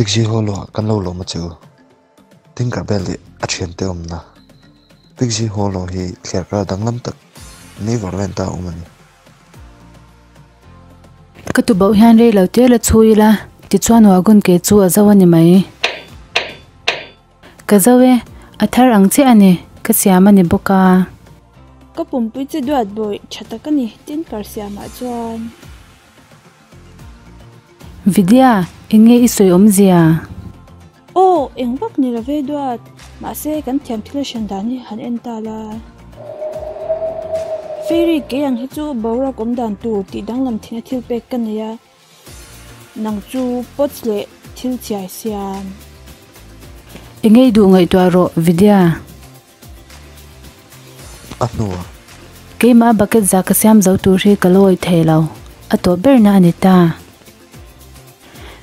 Pixie Hollow ah kan lo lawm a che u. Tinker Bell leh a thiante awmna Pixie Hollow hi thliarkar danglam tak Neverland a awm a ni. Ka tuboh hian rei lo te la chhui ila tichuan wagon ke chu a zo a ni mai. Ka zo e, a thar ang chiah a ni, ka siam a ni bawk a. Ka pumpui che duat bawih tha tak a ni, Tinker siamah chuan. Vidya, eng nge i sawi awmzia? Aw, eng vak ni lo ve duat. Mahse, kan thiam thil a hran dan hi han en ta la. Fairy, kei ang hi chu boruak awm dan tur tih danglam thina thil pek ka nei a. Nang chu pots leh thil chiai siam. Eng nge i duh ngaihtuah rawh, Vidya? A hnuah. Keimah bucket za ka siam zo tur hi ka lawi thei lo, a tawp berna a ni ta.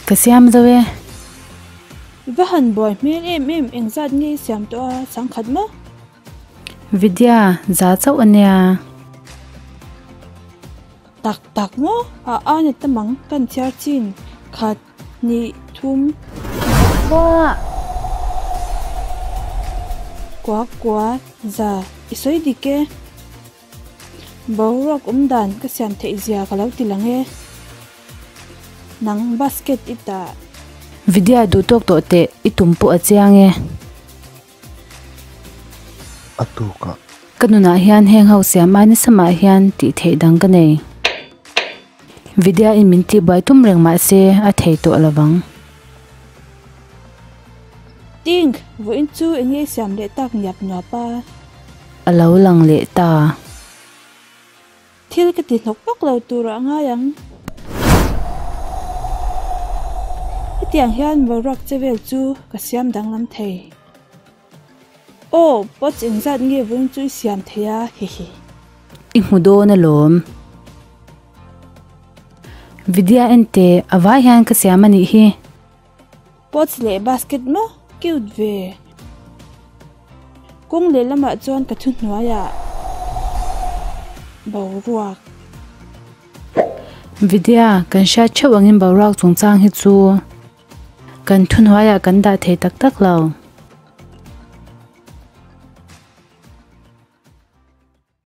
Ka siam zo e. I va han buai hmel em em, engzat nge i siam tawh a, sangkhat maw? Vidya, za chauh a nia. Tak tak maw? A a ni ta mang, kan chhiar chin khat hnih thum. Wah! Kua kua za i sawi dik e. Boruak awm dan ka siam theih zia ka lo ti lang e. Nang basket i tah. Vidya duh tawk tawh teh i tum pawh a chiang e. A tukah. Ka nunah hian heng ho siam ai nasa mah hian tih theih dang ka nei. Vidya in min tihbuai tum reng mah se a thei tawh lo vang. Tink, vawiin chu eng nge i siam leh tak niap nuap a? A lo lang leh ta. Thil ka ti hnawk vak lo turah a ngai ang. Hetiang hian boruak che vel chu ka siam danglam thei. Aw, pots engzat nge vawiin chu i siam thei a, hehe. I hmu dawn alawm. Vidya en teh, a vai hian ka siam a nih hi. Pots leh basket maw? Cute ve. Kawng lehlamah chuan ka thu hnuaiah boruak. Vidya, kan hriat theuh angin boruak chungchang hi chu kan thu hnuaiah kan dah thei tak tak lo.